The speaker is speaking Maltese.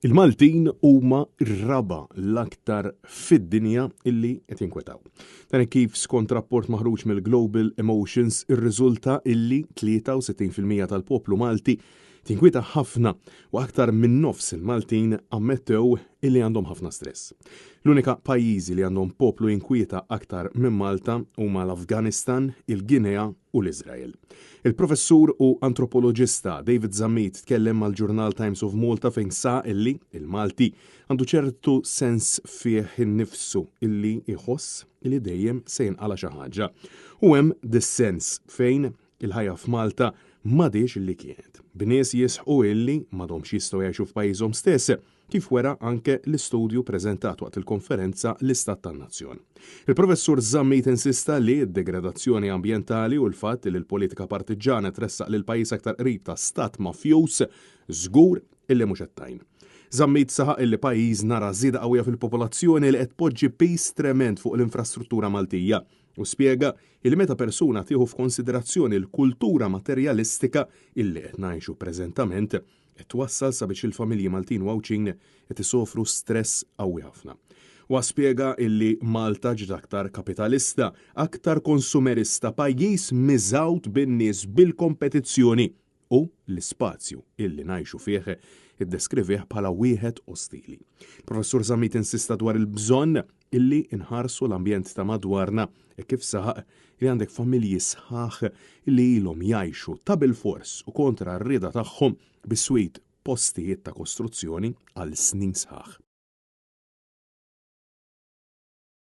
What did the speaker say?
Il-Maltin huma r-raba' l-aktar fid-dinja illi qed jinkwetaw. Dan hekk kif skont rapport maħruġ mill-Global Emotions irriżulta illi 63% tal-poplu Malti tinkwieta ħafna u aktar minn nofs il-Maltin ammettew illi għandhom ħafna stress. L-unika pajjiżi li għandhom poplu jinkwieta aktar minn Malta huma l-Afganistan, il-Guinea u l-Iżrael. Il-professur u antropoloġista David Zammit tkellem mal-ġurnal Times of Malta fejn sa illi il-Malti għandu ċertu sens fih innifsu illi jħoss illi dejjem se jinqala' xi ħaġa. U hemm dissens fejn il-ħajja f'Malta m'għadhiex illi kienet. B'nies jisħqu illi m'għadhomx jistgħu jgħixu f'pajjiżhom stess kif wera anke l-istudju preżentat waqt il-konferenza L-Istat tan-Nazzjon. Il-Professur Zammit insista li d-degradazzjoni ambjentali u l-fatt li l-politika partiġġana tressaq lill-pajjiż aktar qrib ta' stat mafjuż żgur illi mhux qed tgħin. Zammit saħaq illi pajjiżna ra żieda qawwija fil-popolazzjoni li qed tpoġġi piż tremend fuq l-infrastruttura Maltija u spjega illi meta persuna tieħu f'konsiderazzjoni l-kultura materjalistika illi qed ngħixu preżentament, qed twassal sabiex il-familji Maltin u Għawdxin qed isofru stress qawwi ħafna. Huwa spjega illi Malta ġiet aktar kapitalista, aktar konsumerista, pajjiż miżgħud bin-nies bil-kompetizzjoni u l-ispazju illi ngħixu fih iddeskrivih bħala wieħed ostili. Professur Zammit insista dwar il-bżonn illi nħarsu l-ambjent ta' madwarna hekk kif saħaq li għandek familji sħaħ li ilhom jgħixu ta' bilfors u kontra r-rieda tagħhom biswit postijiet ta' kostruzzjoni għal snin sħaħ.